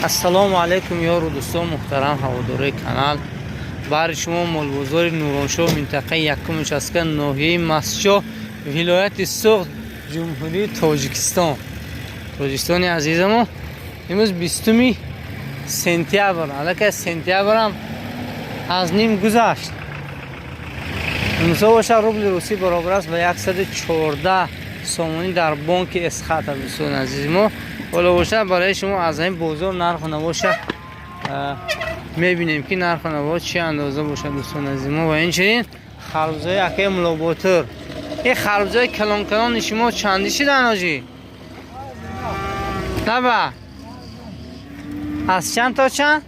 Ассалому алайкум, ёру дӯстон, муҳтарам ҳаводорои канал. Баҳри шумо молбозори Нуроншоҳ, минтақаи якум участка, ноҳияи Мастчоҳ, вилояти Суғд, Ҷумҳурии Тоҷикистон. Тоҷикистони азизамо, имрӯз 20 сентябр, аллакай сентябрам аз ним гузашт. Имсол бошад, рубли русӣ баробар аст ба 114 сомонӣ дар бонки Эсхата. Дӯстони азизи мо, ҳоло бошад, барои шумо аз ҳамин бозор нарху навоша мебинем, ки нарху наво чӣ андоза бошад, дӯстони азизи мо. Ва инчунин харбузои акаи Мулоботир. Ин харбузои калон-калони шумо чандӣ шидан, ҳоҷӣ? Наба аз чанд то чанд?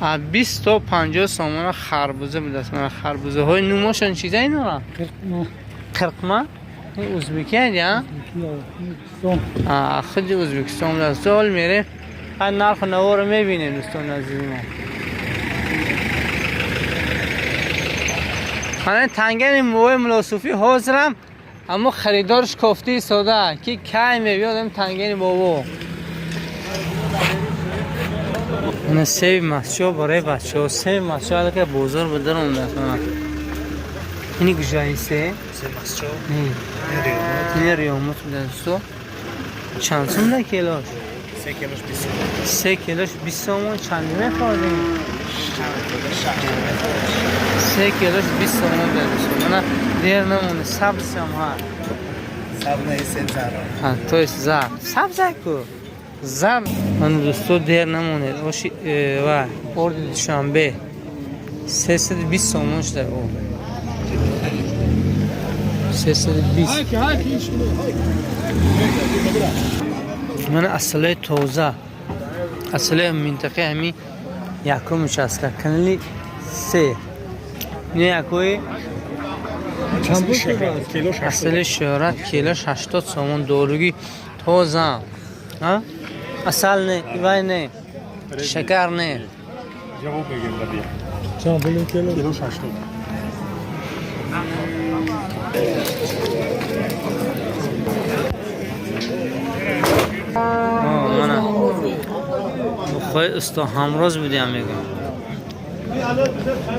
Аз 20 то 50 сомона харбуза будааст. Мана харбузаҳои нумошон чиза инора? Қирқма? Ин узбекияд, я худи Ӯзбекистон будааст. Ҳол мерем, ҳар нарху наворо мебинем, дӯстони азизи мо. Мана тангани мувои Мулосуфӣ ҳозирам, аммо харидорш кофта истода, ки кай мебиёд ам тангани бобо. Мана себи Мастчоҳ барои бачаҳо, себи Мастчоҳ аллакай бозор ба дар омадааст. Мана ини куҷои се? Ини риёмут буда, дӯсто. Чанд сум да килош? Се килош 20 сомон. Чанди мехоҳем? Се килош 20 сомон буда, дӯсто. Мана дер намонда, сабзам ҳаст. То есть зард, сабзаку зард. Мана, дӯсто, дер намонед. Оши ва орди Душанбе 320 сомон шуда, о 320. Мана асалои тоза, асалои минтақаи ҳами якум участка, канали се, не якои асали Шӯҳрат, килош 80 сомон, доруги тоза, асал не, ивай не, шакар не. Ҷавоб мегирем да бия. Чанд пул кило? Кило 80. Мана бухои усто ҳамроз будиам, мегӯям,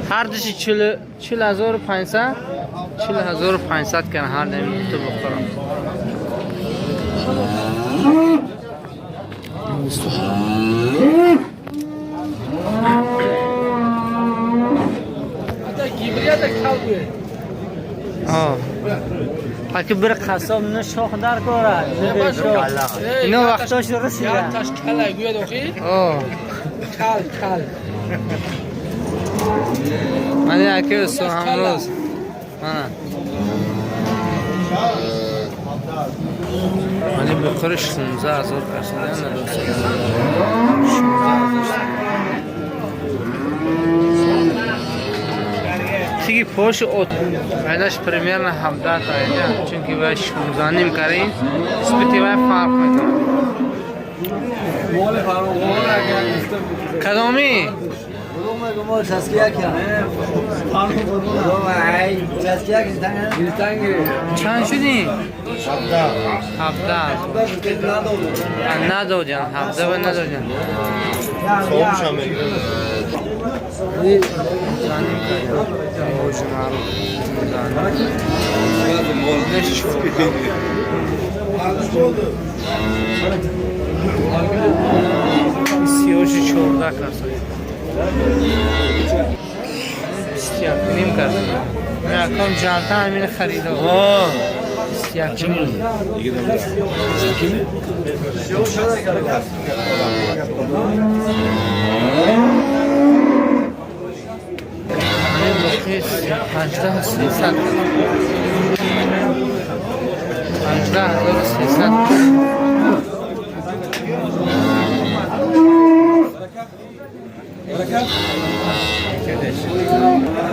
ҳар души 40 500, 40 500 кана ҳар дами ту бухорам. Аки бир қассоб на шох дар кора. Ино вақтош расида. Таш кала гӯяд охи. Кал кал. Мана аки усто ҳамроз. Мана. Мани бухори 16 000 касидан, дӯст. 16 000. Тиги поши от айдаш примерно 17 айда, чунки вай 16 ним карин, нисбати вай фарқ мекунад. Кадоми? Чанд шудӣ? 17 надодян, 17 ба надодян. Соҳибшам мегирем. Заним кардам. Оҷи маъруф. Сиёши 14 каса. 21 ним каса. Яком ҷалта ҳамин харида. 21 ним. Ҳамин боқи 18 300. 18 300.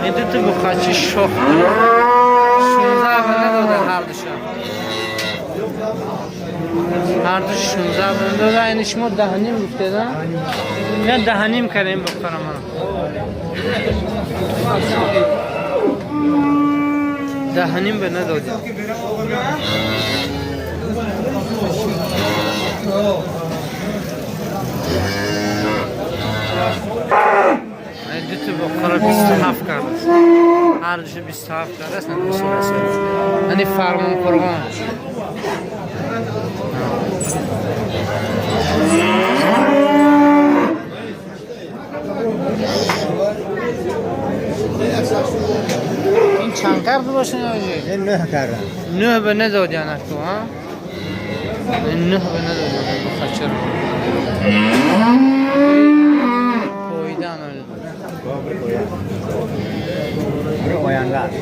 Ин дуто бухачи шох 16 ба надода ҳардуша. Ҳарду 16 ба надода. Ини шумо 10 ним гуфтеда? Я 10 ним кардем бухара мана. 10 ним ба надодем. Хара 27 кардааст. Ҳар душу 27 кардааст, яъне Фармон Қурбон. Ин чанд кард боша оҷи? Ин 9 кардам. 9 ба надодӣ анак ту, ҳа? Ин 9 ба надодӣ бухачир. Поидан оли. Оянда аст.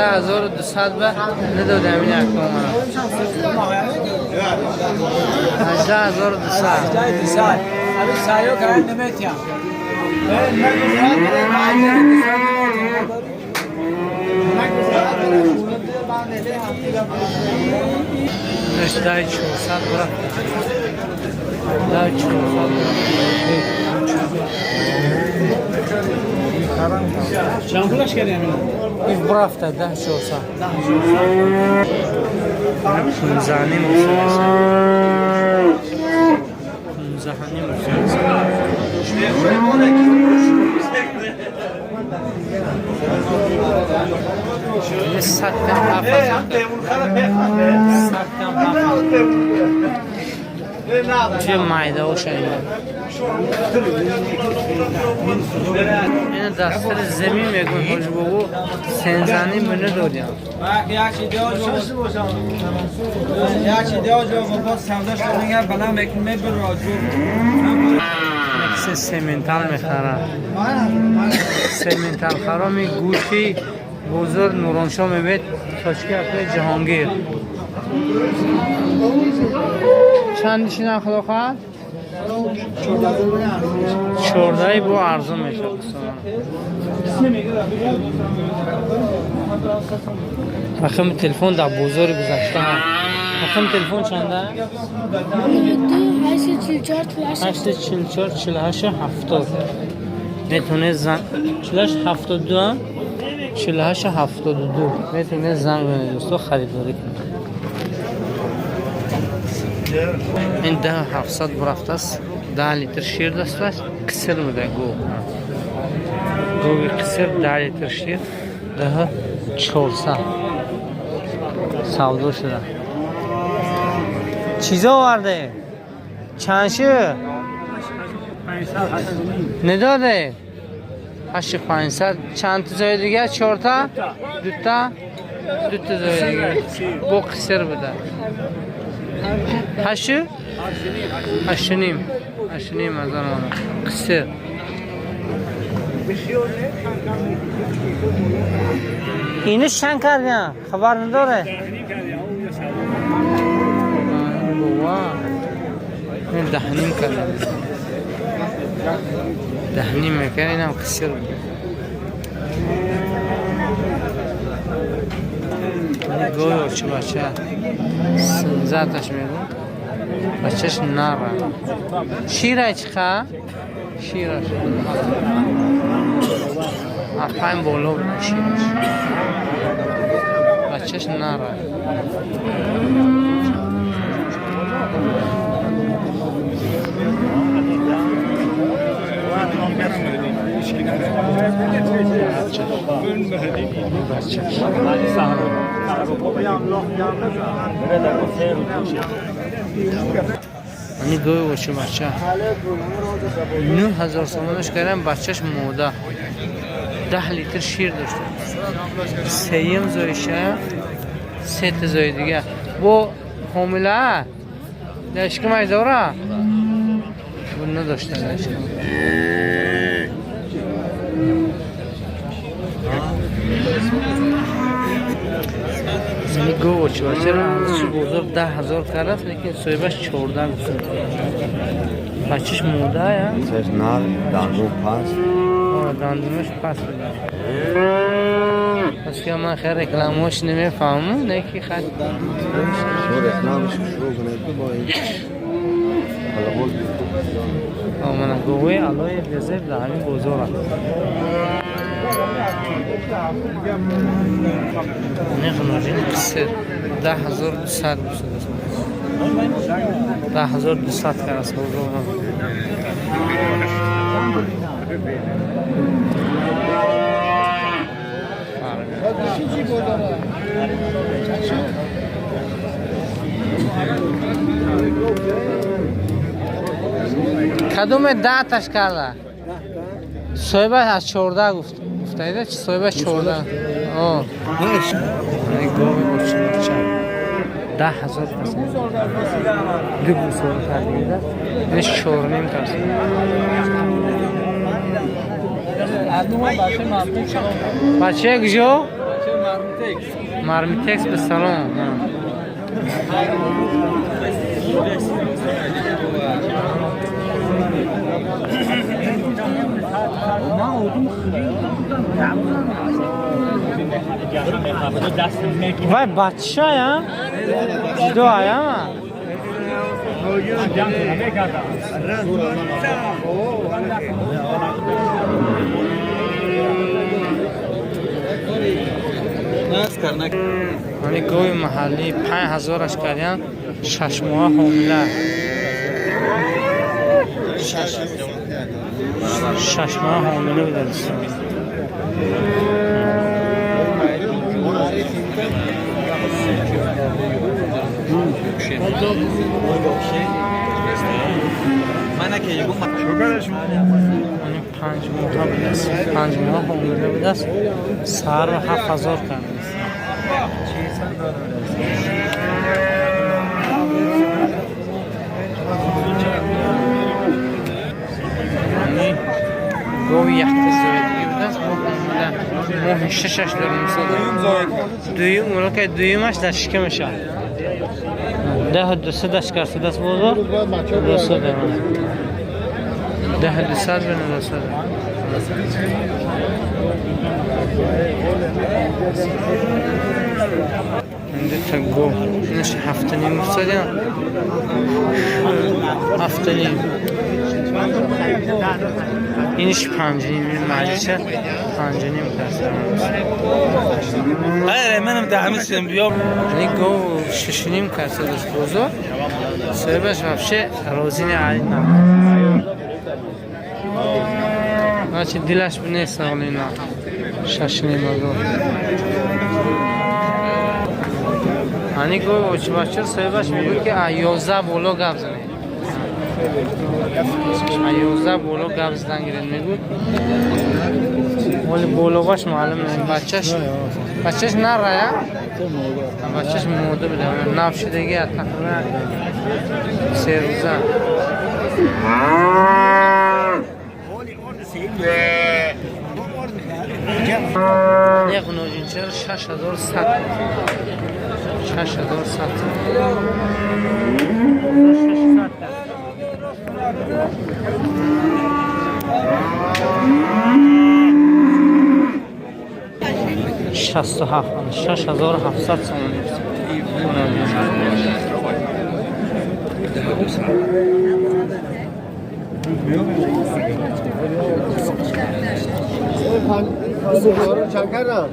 18200 ба надодӣ ҳамин як томана. 18200. Abi sayo karar nemet ya. 10400 бура. 10400 бура. Чанд пулаш кардем? Ин бурафта 10400. 15 ним рӯз. 15 ним рӯз. 100 кам 7000. 100 кам 7000. Чӣ майдаоша ина. Ина дастари замин мегӯем ҳоҷи бобо сензани бина додям. Яксе сементал мехарад. Сементал хароми гӯшти бозор Нуроншо мебед точки апе Ҷаҳонгир. Чанд шина худо хоҳад? 14 бо арзон мешавад дӯстон. Рақами телефон дар бозори гузашта ҳаст. Рақами телефон чанда? 844 844 48 70. Метавонед занг 48 72 48 72 метавонед занг бизанед дӯсто, харидорӣ кунед. Ин 10700 бурафтааст. 10 литр шир дастааст. Қисир буда гов. Гови қисир 10 литр шир 10400 савдо шуда. Чизо оварде? Чанд шир? Надоде? 8500. Чанд зои дига? Чорта? Дута? Дута зои дига. Бо қисир буда. Ҳашту? 8 ним. 8 ним ҳазор манат. Қисир. Инаш чанд кардям? Хабар надоре? Бова. Ин 10 ним кардям. 10 ним мекард, инам қисир буд. Гови очи бача. Синзаташ мегӯ. Бачаш нара. Ширай чиқа? Шираш. 5 боло буд шираш. Бачаш нара. Бачаш. Ани гови очи бача. 9000 сомонаш кардам, бачаш мода. 10 литр шир дошта. Сеюм зоиша, сета зои дига. Бо ҳомила? Дар шикамаш дора? Бу надошта дар шикам. Ани гов очи бачаро арзиши бозор 10 000 кардааст, лекин соҳибаш 14 гуфта. Бачаш мода я? Сеш нар, дандун паст. Дандунаш паст буда. Пас ки ман хеле рекламаош намефаҳмам, не ки хат. Шумо рекламаш шурӯъ кунед бо ин. Ҳола боз Мана говои алои безеб дар ҳамин бозор аст. Нех ножини қисир 10200 гуфтааст. 10200 карас бозор. Кадоме даҳташ карда? Соҳибаш аз 14 гуфт. Гуфтаида чи соҳибаш 14. О. Гови очинча. 10 000 кас. Ду гусол кардида. Ин 4.5 кас. Бача куҷо? Мармитекс ба салом. Вай бачая? Ҷудо аяма? Ани гови маҳаллӣ 5000-аш кардян, 6 моҳа ҳомила. 6 моҳа ҳомила буда, дӯстон. Ани 5 моҳа будааст, 5 моҳа ҳомила будааст, саҳарро 7000 кардааст. Ани гови якта зоидагӣ будааст, бо ҳомила, моҳи шашаш дорум. Дуюм улакай, дуюмаш дар шикамаша. 10 200-аш карсудааст бозор, 200, 10 200 бина, 200. Дута гов, инаш 7.5 гуфтадям, 7.5, иниш 5.5, маҷлиса 5.5 кардам. Ини гов 6.5 кардааст бозор, соҳибаш вообще розӣ не али нарх. Значит, дилаш нест оли на 6.5 ҳазор. Ани гови очибача соҳибаш мегӯяд, ки а 11 боло гап занед. А 11 боло гап задан гиред, мегӯяд. Вале болоғаш маълум нест. Бачаш нарая? Бачаш мода буда. Нав шудаги тақрибан 3 рӯза. Як ноҷинчаро 6100, 6100, 600. 67, 6700 сомонӣ. چند کردم؟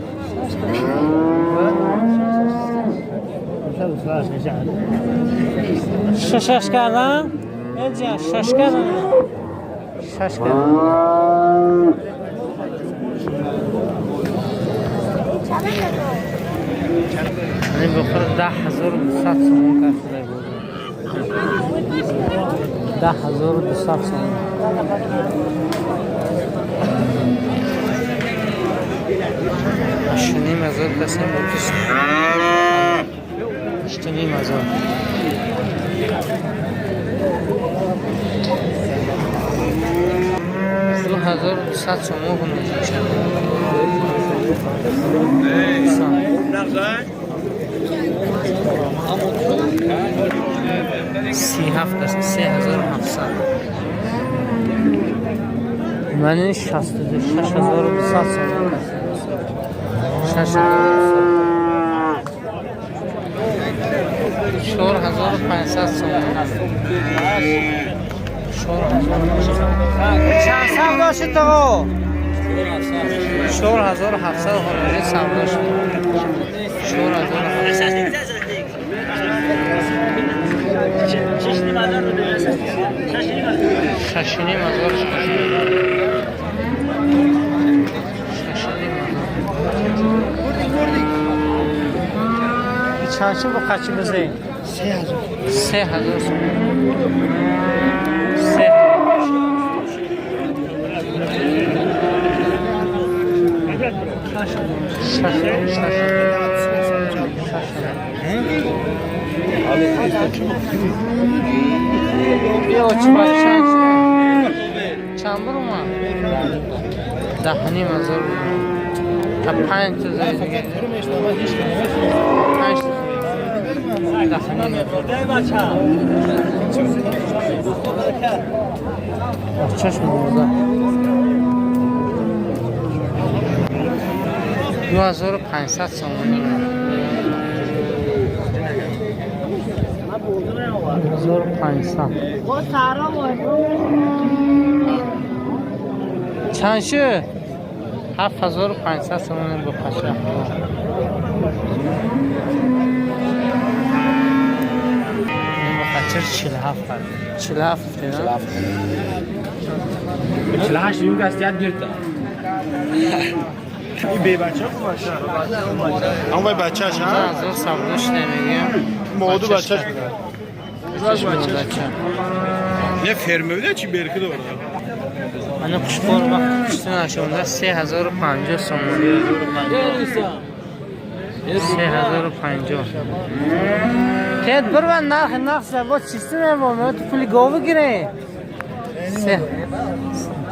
Шашаш кардам, элҷа, шаш кардам, шаш кардам. Ани бохир 10 200 сомон кард шуда бозор. 10 200 сомон. 8.5 ҳазор касем бо кис. 8.5 ҳазор. 2200 сомон гуноҷиша. 37 аст, 3700. Ман ин 62, 6200 сомон аст. 6200. 4500 сомон. 4500. Чанд савдо шуд, тоғо? 4700 хориҷи савдо шуд. 4700. 6,5 ҳазор. 6,5 ҳазор. Чанд шуд бо қачи бизӣ? 3000. 3000 сомон. Се. Шаш, шаш, шаш. Биё, чӣ чанд чанд бурума? 10,5 ҳазор. Та панҷ та зои дига. Панҷ та. 10,5 ҳазор. Чашм мурда. 2500 сомонӣ. 2500. Чанд шуд? 7500 сомонӣ бо паша. Бо қачир 47 кард. 47 гуфтед, а? 48 юг аст, яд гирта. این بی بچه کو بچه هم وای بچه‌ش ها 15 ҳазор савдо шуда мегӯям. Моду бачаш. Бачаш модача. Не ферме буда чи берки дора. Ана қушқор вақти кушта нашонда 3050 сомонӣ. 3050. Тед бирва нархи нақс бо чисти мебом, ту пули гову гире. Се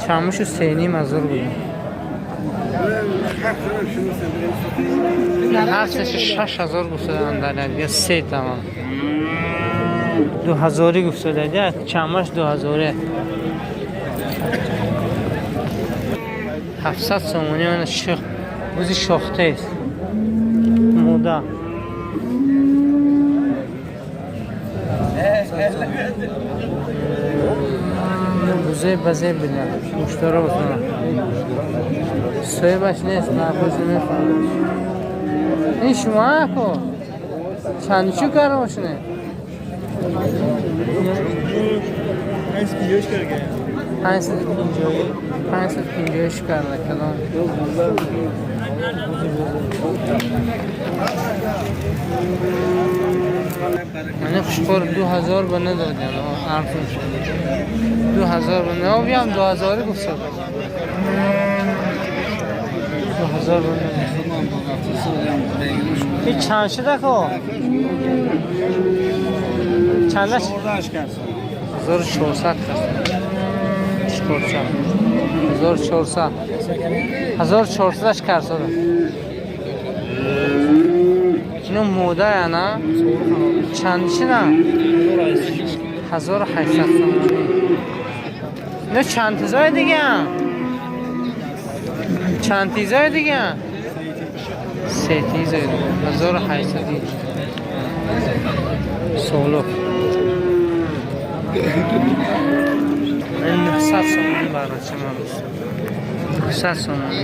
чамушу 3,5 ҳазор буда. Ҳар сеша 6000 гуфтадан дар як се тамом. Дуҳазорӣ гуфтада, як чамаш дуҳазоре. 700 сомонӣ ана ших бузи шохтест. Мода. Бузе базе бина. Муштаро бутона. Соҳибаш нест, нархош намефаҳмад. Ин шумо ко? Чанд чӯ карда бошине? 550, 550 карда калон. Мани хушқор 2000 ба надодям, арзун шуд. 2000 ба не, биям дуҳазорӣ гуфта. 2000 ба надодям. Ин чанд шуда ко? Чандаш? 1400 кас. Хушқорча. 1400. 1400 карсода. Ино мода ана? Чанд шина? 1800 сомонӣ. Ино чанд тизои дига? Чанд тизои дига? Се тизои дига. 1800. Солуқ. 900 сомонӣ барача ман. 900 сомонӣ.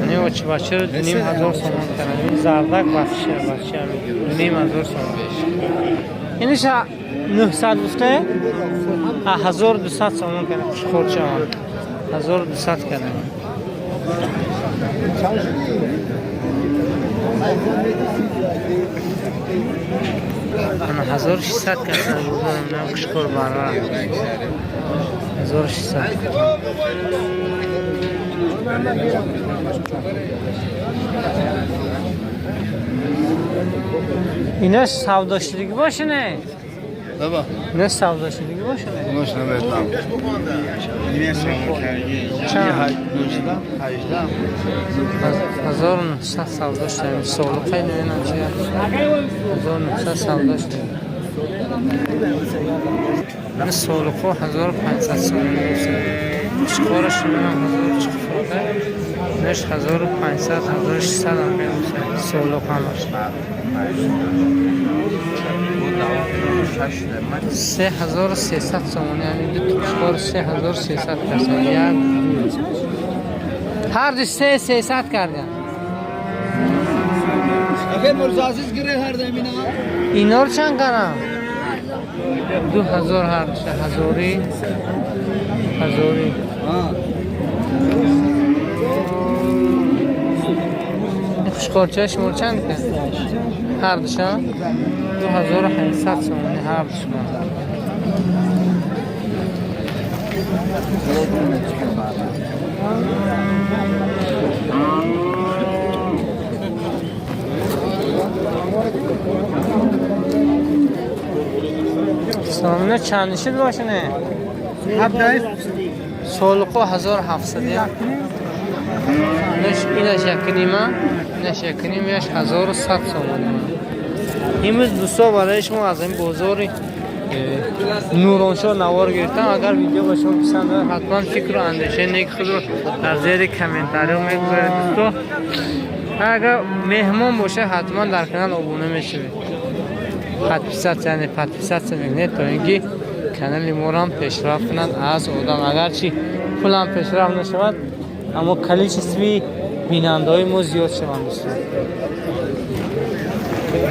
Не очи бачаро 2500 сомон кардам. Ин зардак бача бача 2500 сомон. Иниша 900 гуфте? А 1200 сомон кардам. Хурча. 1200 кардам. Ана 1600 кардам. Нам қушқор бара. 1600. Ина савдошидагӣ боше не? Баба. Ина савдошидагӣ боше не? Унош наметам. Чанд? 18. 1900 савдо шуда. Солуқай намедонам чи. 1900 савдо шуда. Ина солуқо 1500 сомонӣ гуфта. Қушқораш намедонам 1000 чӣ фурӯхта. Инаш 1500, 1600 ам гуфта. Солуқ ҳамаш. 3300 сомонӣ ҳамин ду қушқор 3300 кардам. Як ду. Ҳар ду 3300 кардам. Инор чанд карам? 2000 ҳардуша, ҳазорӣ, ҳазорӣ. Хушқорчаи шумо чанд кан? Ҳардуша? 2800 сомонӣ ҳардушма. Сомона чанд шуд бошане? Солиқо 1700. Инаш якнима, инаш якним, яш 1100 сомонӣ. Имрӯз, дӯсто, барои шумо аз ин бозори Нуроншоҳ навор гирифтам. Агар видео ба шумо писанд ояд, ҳатман фикру андешаи неки худро дар зери комментариҳо мегузоред, дӯсто. Агар меҳмон бошед, ҳатман дар канал обуна мешавед, подписаться, яъне подписаться мекунед, то ин ки канали моро пешрафт кунад аз одам. Агарчи пулам пешрафт нашавад, аммо количествои бинандаҳои мо зиёд шаванд, дӯстон.